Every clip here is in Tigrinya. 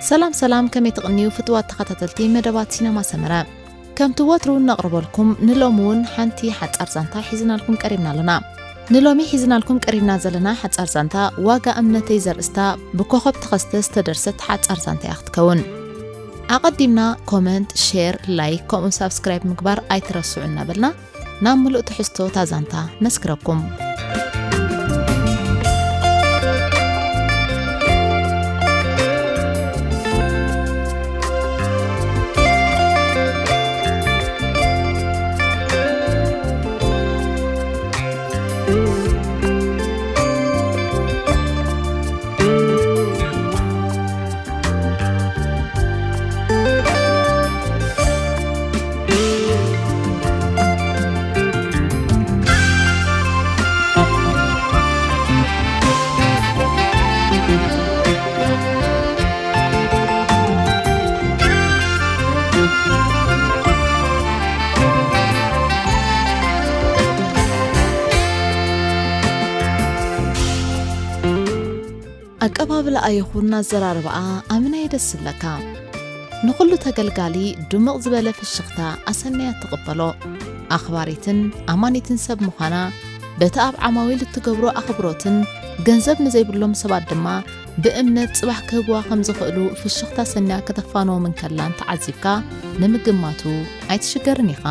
ሰላም ሰላም፣ ከመይ ትቕንዩ ፍትዋት ተኸታተልቲ መደባት ሲነማ ሰመረ? ከምቲ ወትሩ እነቕርበልኩም፣ ንሎሚ እውን ሓንቲ ሓጻር ዛንታ ሒዝናልኩም ቀሪብና ኣለና። ንሎሚ ሒዝናልኩም ቀሪብና ዘለና ሓጻር ዛንታ ዋጋ እምነተይ ዘርእስታ ብኮኸብ ተኸስተ ዝተደርሰት ሓጻር ዛንታ እያ ክትከውን። ኣቐዲምና ኮመንት፣ ሼር፣ ላይክ ከምኡ ሳብስክራይብ ምግባር ኣይትረስዑ እናበልና ናብ ምሉእ ትሕዝቶ እታ ዛንታ ነስክረኩም። ኣቀባብላኣ ይኹን ኣዘራርባኣ ኣምናየ ደስ ዝብለካ። ንኹሉ ተገልጋሊ ድሙቕ ዝበለ ፍሽኽታ ኣሰንያ ትቕበሎ። ኣኽባሪትን ኣማኒትን ሰብ ምዃና፣ በቲ ኣብ ዓማዊል እትገብሮ ኣኽብሮትን ገንዘብ ንዘይብሎም ሰባት ድማ ብእምነት ጽባሕ ክህብዋ ከም ዝኽእሉ ፍሽኽታ ኣሰንያ ከተፋንዎም እንከላን ተዓዚብካ ንምግማቱ ኣይትሽገርን ኢኻ።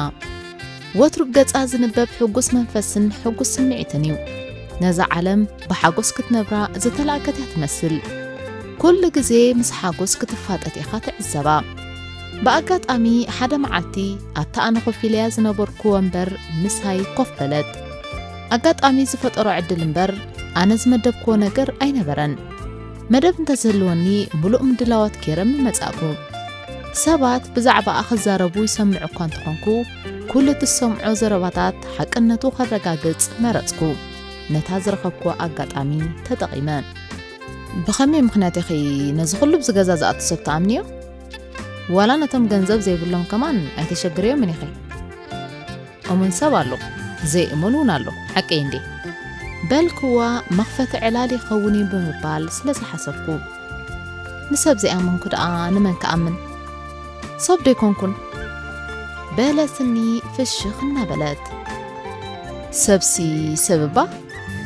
ወትሩ ገጻ ዝንበብ ሕጉስ መንፈስን ሕጉስ ስምዒትን እዩ። ነዛ ዓለም ብሓጎስ ክትነብራ ዝተላእከት እያ ትመስል። ኩሉ ግዜ ምስ ሓጎስ ክትፋጠጥ ኢኻ ትዕዘባ። ብኣጋጣሚ ሓደ መዓልቲ ኣብታ ኣነ ኮፍ ኢለያ ዝነበርኩ ወንበር ምሳይ ኮፍ በለት። ኣጋጣሚ ዝፈጠሮ ዕድል እምበር ኣነ ዝመደብክዎ ነገር ኣይነበረን። መደብ እንተዝህልወኒ ምሉእ ምድላዋት ገይረ ምመጻእኩ። ሰባት ብዛዕባኣ ክዛረቡ ይሰምዕ እኳ እንተኾንኩ፣ ኩሉ እትሰምዖ ዘረባታት ሓቅነቱ ከረጋግጽ መረጽኩ። ነታ ዝረኸብኩዋ ኣጋጣሚ ተጠቒመ። ብኸመይ ምኽንያት ኢኺ ነዚ ኩሉ ብዝገዛ ዝኣቱ ሰብ ትኣምንዮ? ዋላ ነቶም ገንዘብ ዘይብሎም ከማን ኣይተሸግርዮምን ኢኺ። እሙን ሰብ ኣሎ፣ ዘይእሙን እውን ኣሎ። ሓቀይ እንዴ? በልክዋ፣ መኽፈቲ ዕላል ይኸውን እዩ ብምባል ስለ ዝሓሰብኩ። ንሰብ ዘይኣመንኩ ደኣ ንመን ክኣምን? ሰብ ዶ ኣይኮንኩን? በለትኒ ፍሽኽ እናበለት። ሰብሲ ሰብ እባ፣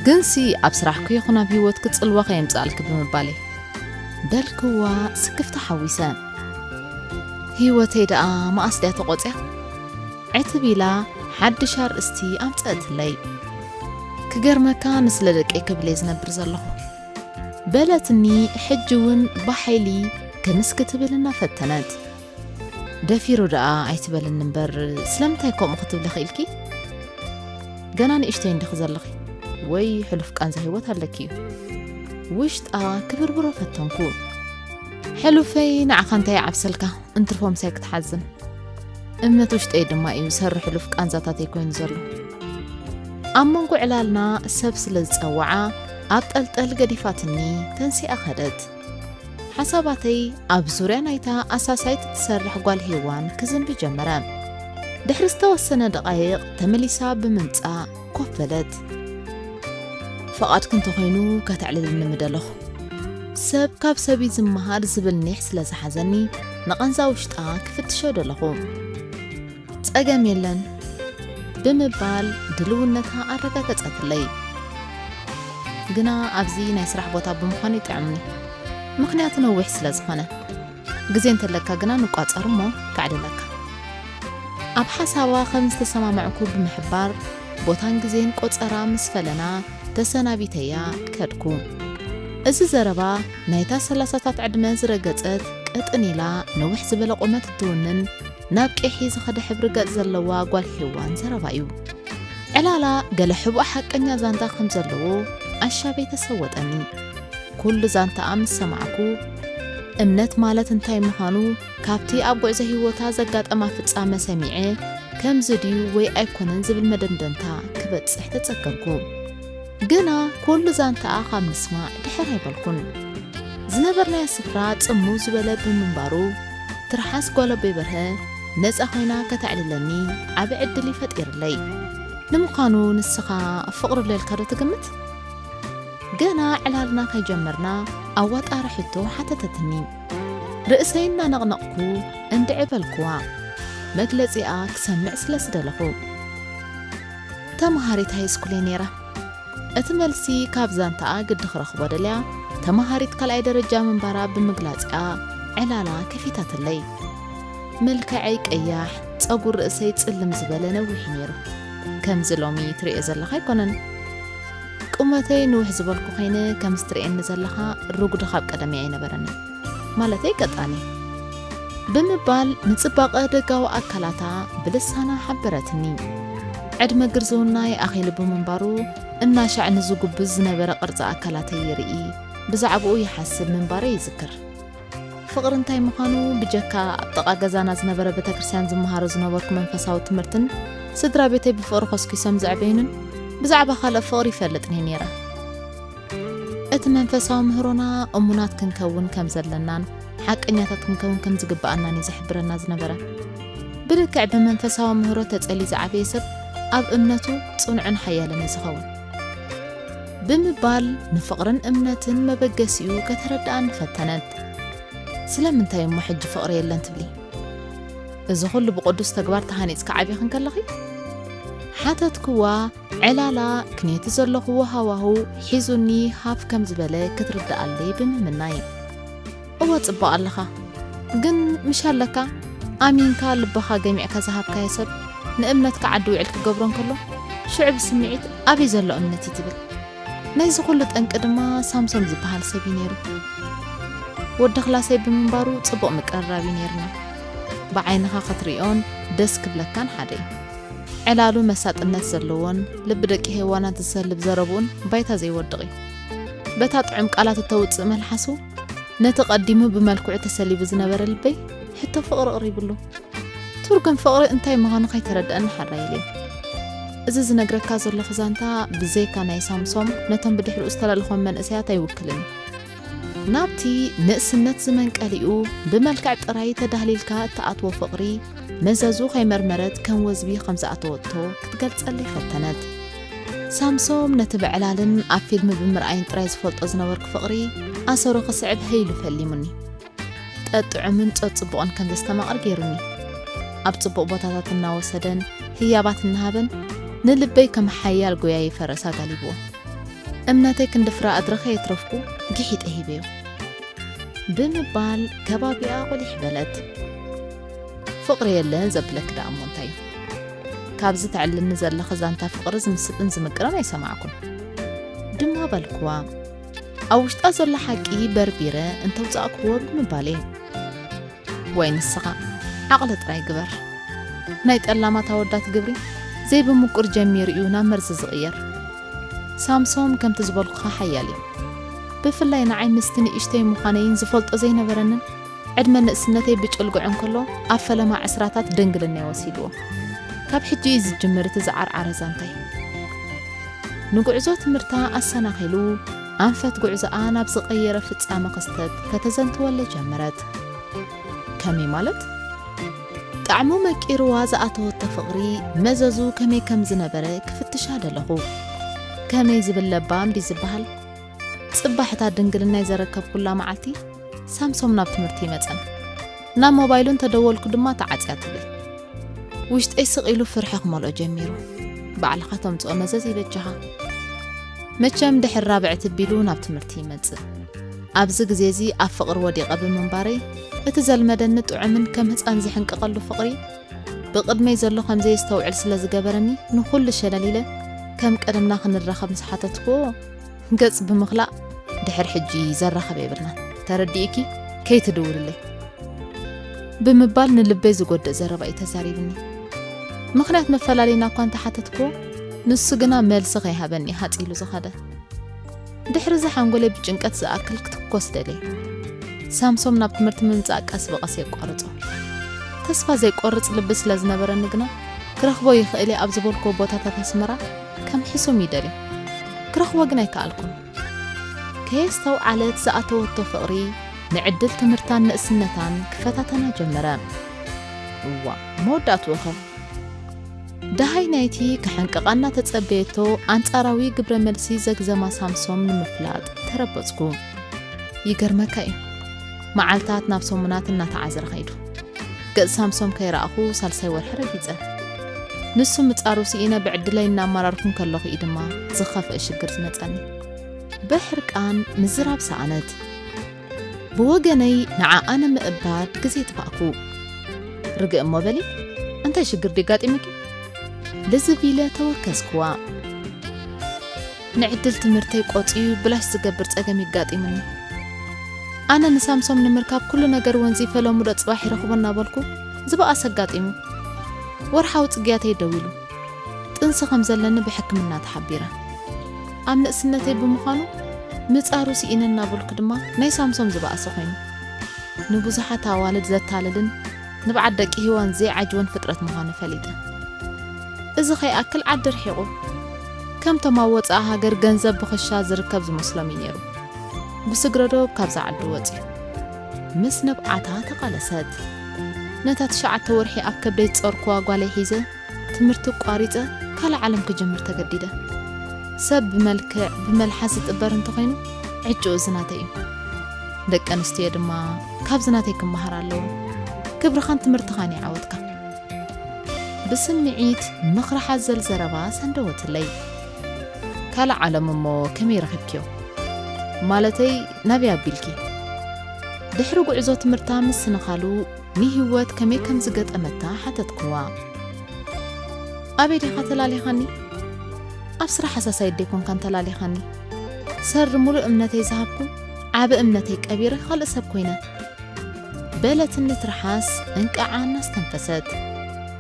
ግንሲ ኣብ ስራሕኪ ይኹን ኣብ ህይወትኪ ጽልዋ ከየምጽኣልኪ ብምባለይ። በልክዋ ስክፍታ ሓዊሰ። ህይወተይ ደኣ መኣስ ድያ ተቖጽያ? ዕትብ ኢላ ሓድሽ ኣርእስቲ ኣምጸእትለይ። ክገርመካ ንስለ ደቀይ ክብል እየ ዝነብር ዘለኹ። በለትኒ ሕጂ እውን ብሓይሊ ክንስ ክትብል እናፈተነት። ደፊሩ ደኣ ኣይትበልኒ እምበር ስለምንታይ ከምኡ ክትብሊ ኽኢልኪ? ገና ንእሽተይ እንዲኺ ዘለኺ ወይ ሕሉፍ ቃንዛ ህይወት ኣለኪ እዩ። ውሽጣ ክብርብሮ ፈተንኩ። ሕሉፈይ ንዓኻ እንታይ ይዓብሰልካ? እንትርፎ ምሳይ ክትሓዝን። እምነት ውሽጠይ ድማ እዩ ሰሪ ሕሉፍ ቃንዛታተይ ኮይኑ ዘሎ። ኣብ መንጎ ዕላልና ሰብ ስለ ዝጸውዓ ኣብ ጠልጠል ገዲፋትኒ ተንሲኣ ከደት። ሓሳባተይ ኣብ ዙርያ ናይታ ኣሳሳይት እትሰርሕ ጓል ሄዋን ክዝንቢ ጀመረ። ድሕሪ ዝተወሰነ ደቓይቕ ተመሊሳ ብምምጻእ ኮፍ በለት። ፍቓድኪ እንተኾይኑ ከተዕልልኒ ምደለኹ። ሰብ ካብ ሰብ እዩ ዝመሃር ዝብል ኒሕ ስለ ዝሓዘኒ ንቓንዛ ውሽጣ ክፍትሾ ደለኹ። ጸገም የለን ብምባል ድልውነታ ኣረጋገጸትለይ። ግና ኣብዚ ናይ ስራሕ ቦታ ብምዃኑ ይጥዕምኒ። ምኽንያቱ ነዊሕ ስለ ዝኾነ። ግዜ እንተለካ ግና ንቋጸር እሞ ከዕልለካ። ኣብ ሓሳባ ከም ዝተሰማማዕኩ ብምሕባር ቦታን ግዜን ቆጸራ ምስ ፈለና ተሰናቢተያ ከድኩ። እዚ ዘረባ ናይታ ሰላሳታት ዕድመ ዝረገጸት ቀጥን ኢላ ነዊሕ ዝበለ ቁመት እትውንን ናብ ቀይሒ ዝኸደ ሕብሪ ገጽ ዘለዋ ጓል ሄዋን ዘረባ እዩ። ዕላላ ገለ ሕቡእ ሓቀኛ ዛንታ ከም ዘለዎ ኣሻበይ ተሰወጠኒ። ኩሉ ዛንታኣ ምስ ሰማዕኩ፣ እምነት ማለት እንታይ ምዃኑ ካብቲ ኣብ ጉዕዞ ህይወታ ዘጋጠማ ፍጻመ ሰሚዐ፣ ከምዚ ድዩ ወይ ኣይኮነን ዝብል መደምደምታ ክበጽሕ ተጸገምኩ። ግና ኩሉ ዛንታኣ ካብ ምስማዕ ድሕር ኣይበልኩን። ዝነበርናዮ ስፍራ ጽምው ዝበለ ብምንባሩ፣ ትርሓስ ጓል ኣቦይ በርሀ ነጻ ኮይና ከተዕልለኒ ዓቢ ዕድል እዩ ፈጢርለይ። ንምዃኑ ንስኻ ፍቕሪ ኣሎ ኢልካ ዶ ትግምት? ገና ዕላልና ከይጀመርና ኣዋጣሪ ሕቶ ሓተተትኒ። ርእሰይ እናነቕነቕኩ እንድዒ በልኩዋ፣ መግለጺኣ ክሰምዕ ስለ ዝደለኹ። ተመሃሪት ሃይስኩል እየ ነይረ። እቲ መልሲ ካብ ዛንታኣ ግዲ ክረኽቦ ደልያ፣ ተመሃሪት ካልኣይ ደረጃ ምንባራ ብምግላጽ እያ ዕላላ ከፊታትለይ። መልክዐይ ቀያሕ፣ ጸጉር ርእሰይ ጽልም ዝበለ ነዊሕ ነይሩ። ከምዚ ሎሚ ትርእዮ ዘለኻ ኣይኮነን። ቁመተይ ንውሕ ዝበልኩ ኮይነ፣ ከምዚ ትርእየኒ ዘለኻ ርጉዲ ካብ ቀደመይ ኣይነበረንን። ማለተይ ቀጣኒ። ብምባል ንጽባቐ ደጋዊ ኣካላታ ብልሳና ሓበረትኒ። ዕድመ ግርዝውናይ ኣኺሉ ብምንባሩ፣ እናሻዕ ንዝጉብዝ ዝነበረ ቅርጺ ኣካላተይ ይርኢ፣ ብዛዕባኡ ይሓስብ ምንባረይ ይዝክር። ፍቕሪ እንታይ ምዃኑ ብጀካ ኣብ ጥቓ ገዛና ዝነበረ ቤተክርስትያን ዝመሃሮ ዝነበርኩ መንፈሳዊ ትምህርትን ስድራ ቤተይ ብፍቕሪ ኮስኪሶም ዘዕበዩንን ብዛዕባ ካልእ ፍቕሪ ይፈልጥን እየ ነይረ። እቲ መንፈሳዊ ምህሮና እሙናት ክንከውን ከም ዘለናን ሓቀኛታት ክንከውን ከም ዝግብኣናን እዩ ዝሕብረና ዝነበረ። ብልክዕ ብመንፈሳዊ ምህሮ ተጸልዩ ዝዓበየ ሰብ ኣብ እምነቱ ጽኑዕን ሓያልን እዩ ዝኸውን። ብምባል ንፍቕርን እምነትን መበገሲኡ ከተረድኣኒ ፈተነት። ስለምንታይ እሞ ሕጂ ፍቕሪ የለን ትብሊ? እዚ ኹሉ ብቕዱስ ተግባር ተሃኒጽካ ዓቢኺ እንከለኺ? ሓተትክዋ። ዕላላ ክኔቲ ዘለኹዎ ሃዋሁ ሒዙኒ ሃፍ ከም ዝበለ ክትርድኣለይ ብምምናይ። እወ ጽቡቕ ኣለኻ፣ ግን ምሽ ኣለካ ኣሚንካ ልብኻ ገሚዕካ ዝሃብካዮ ሰብ ንእምነትካ ዓዲ ውዕል ክገብሮ እንከሎ ሽዑ ብስምዒት ኣበይ ዘሎ እምነት እዩ ትብል። ናይዚ ኩሉ ጠንቂ ድማ ሳምሶም ዝበሃል ሰብ እዩ ነይሩ። ወዲ ክላሰይ ብምንባሩ ጽቡቕ ምቅርራብ እዩ ነይርና። ብዓይንኻ ክትርእዮን ደስ ክብለካን ሓደ እዩ። ዕላሉ መሳጥነት ዘለዎን ልቢ ደቂ ሄዋናት ዝሰልብ ዘረብኡን ባይታ ዘይወድቕ እዩ። በታ ጥዑም ቃላት እተውጽእ መልሓሱ ነቲ ቀዲሙ ብመልክዑ ተሰሊቡ ዝነበረ ልበይ ሕቶ ፍቕሪ ኣቕሪብሉ። ትርጉም ፍቕሪ እንታይ ምዃኑ ከይተረድኣኒ ሓራይ ኢለ። እዚ ዝነግረካ ዘለኹ ዛንታ ብዘይካ ናይ ሳምሶም ነቶም ብድሕሪኡ ዝተላለኾም መንእሰያት ኣይውክልን እዩ። ናብቲ ንእስነት ዝመንቀሊኡ ብመልክዕ ጥራይ ተዳህሊልካ እትኣትዎ ፍቕሪ መዘዙ ከይመርመረት ከም ወዝቢ ከም ዝኣተወቶ ክትገልጸለይ ፈተነት። ሳምሶም ነቲ ብዕላልን ኣብ ፊልም ብምርኣይን ጥራይ ዝፈልጦ ዝነበርኩ ፍቕሪ ኣሰሩ ክስዕብ ሀይሉ ፈሊሙኒ። ጠጥዑምን ጸጽቡቕን ከም ዘስተማቕር ገይሩኒ። ኣብ ጽቡቕ ቦታታት እናወሰደን ህያባት እናሃበን ንልበይ ከም ሓያል ጎያዪ ፈረስ ኣጋሊብዎ። እምነተይ ክንዲ ፍረ ኣድሪ ከየትረፍኩ ጊሒጠ ሂበዮ። ብምባል ከባቢኣ ቁሊሕ በለት። ፍቕሪ የለን ዘብለኪ ደኣ እሞ እንታይ እዩ? ካብዚ ተዕልኒ ዘለኺ ዛንታ ፍቕሪ ዝምስጥን ዝምቅርን ኣይሰማዕኩን። ድማ በልክዋ። ኣብ ውሽጣ ዘሎ ሓቂ በርቢረ እንተውጻእክዎ ብምባል እየ። ወይ ንስኻ ዓቕሊ ጥራይ ግበር። ናይ ጠላማት ኣወዳት ግብሪ ዘይብምቁር ጀሚሩ እዩ ናብ መርዚ ዝቕየር። ሳምሶም ከምቲ ዝበልኩኻ ሓያል እዩ። ብፍላይ ንዓይ ምስቲ ንእሽተይ ምዃነይን ዝፈልጦ ዘይነበረንን ዕድመ ንእስነተይ ብጭልግዑ እንከሎ ኣብ ፈለማ ዕስራታት ድንግልናይ ወሲድዎ። ካብ ሕጂ እዩ ዝጅምር እቲ ዝዓርዓረ ዛንታይ። ንጉዕዞ ትምህርታ ኣሰናኺሉ ኣንፈት ጉዕዞኣ ናብ ዝቐየረ ፍጻመ ክስተት ከተዘንትወለይ ጀመረት። ከመይ ማለት? ጣዕሙ መቂርዋ ዝኣተወቶ ፍቕሪ መዘዙ ከመይ ከም ዝነበረ ክፍትሻ ደለኹ። ከመይ ዝብል ለባም ድዩ ዝበሃል? ጽባሕታ ድንግልናይ ዘረከብኩላ መዓልቲ ሳምሶም ናብ ትምህርቲ ይመጸን። ናብ ሞባይሉ እንተደወልኩ ድማ ተዓጽያ ትብል። ውሽጠይ ስቕ ኢሉ ፍርሒ ክመልኦ ጀሚሩ። ባዕልኻ ተምጽኦ መዘዝ ይበጃኻ። መቸም ድሕሪ ራብዕቲ ቢሉ ናብ ትምህርቲ ይመጽእ። ኣብዚ ግዜ እዚ ኣብ ፍቕሪ ወዲቐ ብምንባረይ፣ እቲ ዘልመደኒ ጥዑምን ከም ህጻን ዝሕንቅቐሉ ፍቕሪ ብቕድመይ ዘሎ ከም ዘየስተውዕል ስለ ዝገበረኒ፣ ንኹሉ ሸለል ኢለ ከም ቀደምና ክንራኸብ ምስ ሓተትክዎ፣ ገጽ ብምኽላእ፣ "ድሕር ሕጂ ዘራኽብ የብልናን፣ ተረዲእኪ ከይትድውልለይ" ብምባል ንልበይ ዝጎድእ ዘረባ እዩ ተዛሪብኒ። ምኽንያት መፈላለይና እኳ እንተሓተትክዎ፣ ንሱ ግና መልሲ ከይሃበኒ እዩ ሃጽ ኢሉ ዝኸደ። ድሕሪ እዚ ሓንጎለይ ብጭንቀት ዝኣክል ክትኮስ ደልየ። ሳምሶም ናብ ትምህርቲ ምምጻእ ቀስ ብቐስ የቋርጾ። ተስፋ ዘይቆርጽ ልቢ ስለ ዝነበረኒ ግና፣ ክረኽቦ ይኽእል እየ ኣብ ዝበልክዎ ቦታታት ኣስመራ ከም ሕሱም ይደልዮ። ክረኽቦ ግን ኣይከኣልኩን። ከየስተውዓለት ዝኣተወቶ ፍቕሪ ንዕድል ትምህርታን ንእስነታን ክፈታተና ጀመረ። እዋእ፣ መወዳእትኡ ኸ? ደሃይ ናይቲ ክሕንቅቓ እናተጸበየቶ ኣንጻራዊ ግብረ መልሲ ዘግዘማ ሳምሶም ንምፍላጥ ተረበጽኩ። ይገርመካ እዩ። መዓልታት ናብ ሰሙናት እናተዓዘረ ኸይዱ። ገጽ ሳምሶም ከይረኣኹ ሳልሳይ ወርሒ ረጊጸ። ንሱ ምጻሩ ስኢነ ብዕድለይ እናማራርኩ እንከለኹ እዩ ድማ ዝኸፍአ ሽግር ዝመጸኒ። ብሕርቃን ምዝራብ ሰኣነት። ብወገነይ ንዓኣ ንምእባድ ግዜ ጥፋእኩ። "ርግእ እሞ በሊ፣ እንታይ ሽግር ድዩ ኣጋጢሙኪ?" ልዝብ ኢለ ተወከስኩዋ። "ንዕድል ትምህርተይ ቆጽዩ ብላሽ ዝገብር ጸገም ይጋጢሙኒ። ኣነ ንሳምሶም ንምርካብ ኩሉ ነገር ወንዚፈ ሎሚ ዶ ጽባሕ ይረኽቦ እናበልኩ ዝበኣሰ ኣጋጢሙ። ወርሓዊ ጽግያተይ ደው ኢሉ። ጥንሲ ከም ዘለኒ ብሕክምና ተሓቢረ። ኣብ ንእስነተይ ብምዃኑ ምጻሩ ስኢነ እናበልኩ ድማ ናይ ሳምሶም ዝበኣሰ ኮይኑ። ንብዙሓት ኣዋልድ ዘታልልን ንብዓት ደቂ ሄዋን ዘይዓጅቦን ፍጥረት ምዃኑ ፈሊጠ። እዚ ከይኣክል ዓዲ ርሒቑ። ከምቶም ኣብ ወጻኢ ሃገር ገንዘብ ብኽሻ ዝርከብ ዝመስሎም እዩ ነይሩ። ብስግረዶብ ካብዛ ዓዲ ወጺኡ። ምስ ንብዓታ ተቓለሰት። ነታ ትሽዓተ ወርሒ ኣብ ከብደይ ዝጸርኩዋ ጓለይ ሒዘ ትምህርቲ ኣቋሪጸ ካልእ ዓለም ክጅምር ተገዲደ። ሰብ ብመልክዕ ብመልሓስ ዝጥበር እንተኾይኑ ዕጭኡ ዝናተይ እዩ። ደቂ ኣንስትዮ ድማ ካብዚ ናተይ ክመሃር ኣለዎ። ክብርኻን ትምህርትኻን እዩ ዓወትካ። ብስምዒት ምኽሪ ሓዘል ዘረባ ሰንደወትለይ። ካልእ ዓለም እሞ ከመይ ረኺብክዮ? ማለተይ ናበይ ኣቢልኪ? ድሕሪ ጉዕዞ ትምህርታ ምስንኻሉ ንህይወት ከመይ ከም ዝገጠመታ ሓተትክዋ። ኣበይ ዲኻ ተላሊኻኒ? ኣብ ስራሕ ኣሳሳይ ደይኮንካን ተላሊኻኒ። ሰሪ ሙሉእ እምነተይ ዝሃብኩ፣ ዓቢ እምነተይ ቀቢረ ካልእ ሰብ ኮይነ። በለትኒ ትርሓስ እንቃዓ እናስተንፈሰት።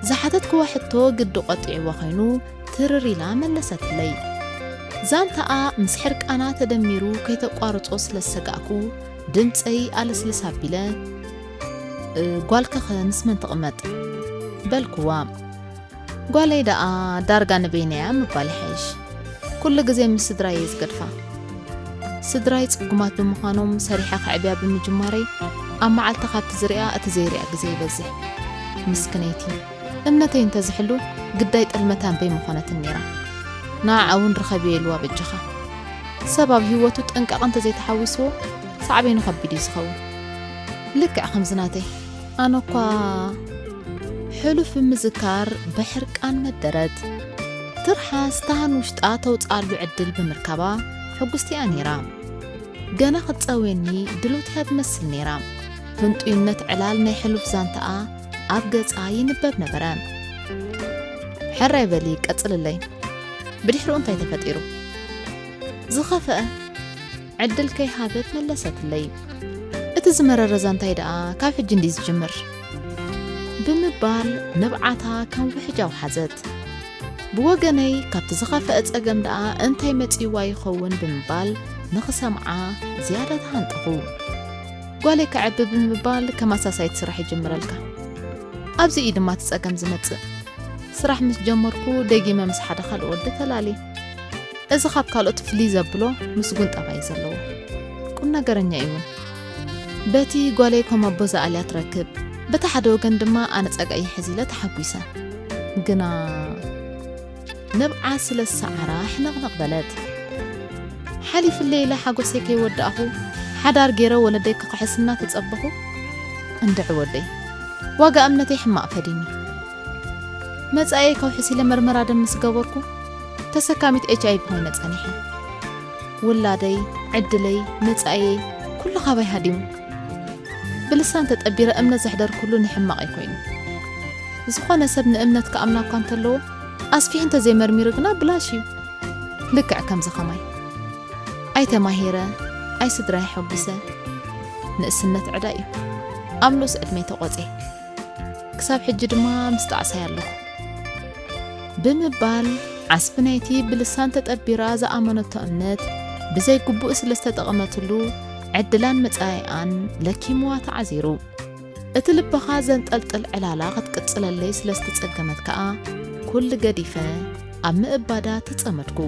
ዝሓተትክዋ ሕቶ ግዲ ቆጢዕዋ ኮይኑ ትርር ኢላ መለሰትለይ። ዛንታኣ ምስ ሕርቃና ተደሚሩ ከይተቋርጾ ስለ ዝሰጋእኩ ድምጸይ ኣለስልስ ኣቢለ፣ "እ፣ ጓልከኸ ምስ መን ትቕመጥ?" በልክዋ። "ጓለይ ደኣ ዳርጋ ንበይነያ ምባል ይሓይሽ። ኩሉ ግዜ ምስ ስድራይ እየ ዝገድፋ። ስድራይ ጽጉማት ብምዃኖም ሰሪሐ ከዕብያ ብምጅማረይ ኣብ መዓልቲ ካብቲ ዝሪኣ እቲ ዘይሪኣ ግዜ ይበዝሕ። ምስክነይቲ እምነተይ እንተዝሕሉ ግዳይ ጥልመታ እምበይ ምኾነትን ነይራ። ንዓኣ እውን ርኸብዮ ኢልዋ በጃኻ። ሰብ ኣብ ህይወቱ ጥንቃቐ እንተዘይተሓዊስዎ ሳዕቤኑ ከቢድ እዩ ዝኸውን። ልክዕ ከምዚ ናተይ ኣነ እኳ ሕሉፍ ብምዝካር ብሕርቃን መደረት። ትርሓስ ታህን ውሽጣ ተውፅኣሉ ዕድል ብምርካባ ሕጉስቲ እያ ነይራ። ገና ክትፀውየኒ ድልውቲ እያ ትመስል ነይራ። ህንጡይነት ዕላል ናይ ሕሉፍ ዛንታኣ ኣብ ገፃ ይንበብ ነበረ። ሕራይ በሊ ቀፅልለይ። ብድሕሪኡ እንታይ ተፈጢሩ? ዝኸፍአ ዕድል ከይሃበት መለሰትለይ። እቲ ዝመረረ ዛንታይ ደኣ ካብ ሕጂ እንዲ ዝጅምር? ብምባል ንብዓታ ከም ውሕጅ ኣውሓዘት። ብወገነይ ካብቲ ዝኸፍአ ጸገም ደኣ እንታይ መጺእዋ ይኸውን ብምባል ንኽሰምዓ ዝያዳ ተሃንጠኹ። ጓለይ ከዕቢ ብምባል ከም ኣሳሳይት ስራሕ ይጅምረልካ። ኣብዚ እዩ ድማ እቲ ጸገም ዝመጽእ። ስራሕ ምስ ጀመርኩ ደጊመ ምስ ሓደ ካልእ ወዲ ተላልየ። እዚ ካብ ካልኦት ፍልይ ዘብሎ ምስጉን ጠባይ እዩ ዘለዎ። ቁም ነገረኛ እዩ እውን። በቲ ጓለይ ከም ኣቦ ዝኣልያ ትረክብ፣ በቲ ሓደ ወገን ድማ ኣነ ጸጋኢ ሕዚ ኢለ ተሓጒሰ። ግና ንብዓ ስለ ዝሰዓራ ሕንቕንቕ በለት። ሓሊፍለይ ኢለ ሓጎሰይ ከይወዳእኹ ሓዳር ገይረ ወለደይ ክኽሕስ እናተጸበኹ፣ እንድዒ ወደይ ዋጋ እምነተይ ሕማቕ ፈዲኒ። መጻኢየይ ከውሕስ ኢለ መርመራ ደም ምስ ገበርኩ፣ ተሰካሚት ኤች ኣይ ቪ ኮይነ ጸኒሐ። ውላደይ፣ ዕድለይ፣ መጻኢየይ፣ ኩሉ ካባይ ሃዲሙ። ብልሳን ተጠቢረ እምነት ዘሕደርኩሉ ንሕማቐይ ኮይኑ። ዝኾነ ሰብ ንእምነት ክኣምና እኳ እንተለዎ፣ ኣስፊሑ እንተዘይመርሚሩ ግና ብላሽ እዩ። ልክዕ ከምዚ ኸማይ። ኣይተማሂረ፣ ኣይስድራይ ሓጒሰ። ንእስነት ዕዳ እዩ። ኣብ ንኡስ ዕድመይ ተቖጽየ። ክሳብ ሕጂ ድማ ምስ ጣዕሳይ ኣለኹ። ብምባል ዓስቢ ናይቲ ብልሳን ተጠቢራ ዝኣመነቶ እምነት ብዘይ ግቡእ ስለ ዝተጠቐመትሉ ዕድላን መጻኢኣን ለኪምዋ ተዓዚሩ። እቲ ልብኻ ዘንጠልጥል ዕላላ ክትቅጽለለይ ስለ ዝተጸገመት ከኣ ኩሉ ገዲፈ ኣብ ምእባዳ ተጸመድኩ።